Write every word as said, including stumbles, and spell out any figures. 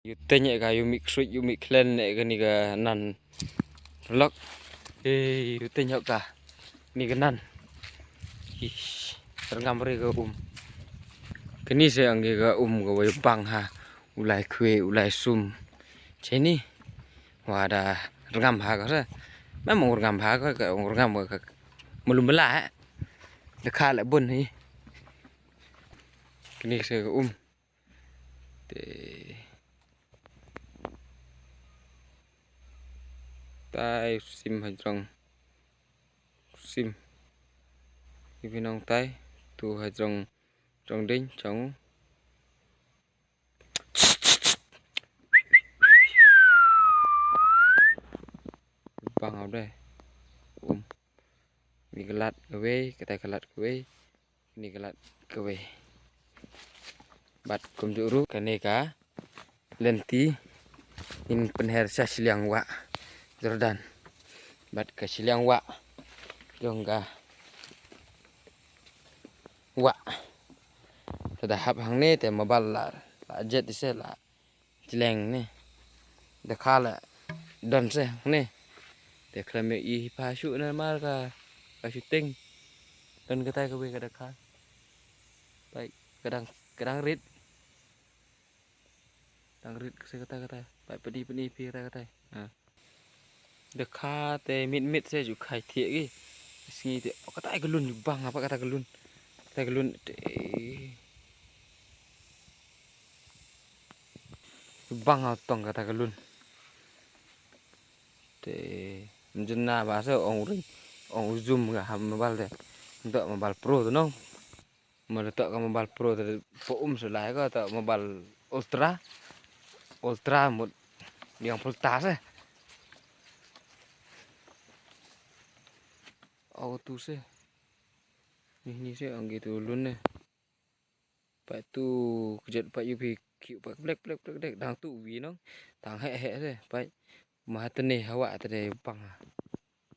Yu teng ka yu mih ksuid yu mih klen ne kani ka nan. Lok. Eh, yu teng ka ni ka nan. Ish, rngam re ka um. Kani se ang ka um ka wei bang ha. U lai khwe, u lai sum. Cheni. Wa da rngam ha ka se. Mem ong rngam ha ka, ka ong rngam ka. Malum bela, eh. Da kha le bun hi. Kani se ka um. Te. Tai sim hajrong. Sim. Ki phi nong tai. Tu hajrong. Jrong ding, jrong. Bang au deh. Um. Ni ka lad kawei, katai ka lad kawei. Ni ka lad kawei. Bad kumjuh ruh kane ka lynti in pynher sha shiliang wah Jordan. Bad ka shiliang wah jong ka wah. Te da hap hangne te mobile la, la jet ise la jleng ne. Da kha la don se ne. Te khlem ïohi pha shuh namar ka, ka shooting. Don katai kawei ka da kha. Pai, ka dang, ka dang rit. Dang rit se katai katai. Pai, pyni pyni phi katai katai. Ha. Da kha te mit mit se ju khai thiah ki. Sngi te, oh, katai ka lun ju bang apa katai ka lun. Katai ka lun te. Ju bang au tong katai ka lun. Te, mjena ba se ong ring, ong zoom nga ha mobile te. Ntok mobile Pro te nong. Mada tok ka mobile Pro te po um se lai ka tok mobile Ultra. Ultra mut yang pulta se. Au tu se. Ni ni se ang gitu lun ne. Pat tu kejut pat yu phi kiu pat blek blek blek blek dang tu wi nong. Tang he he se pat. Ma tene hawa tene pang ha.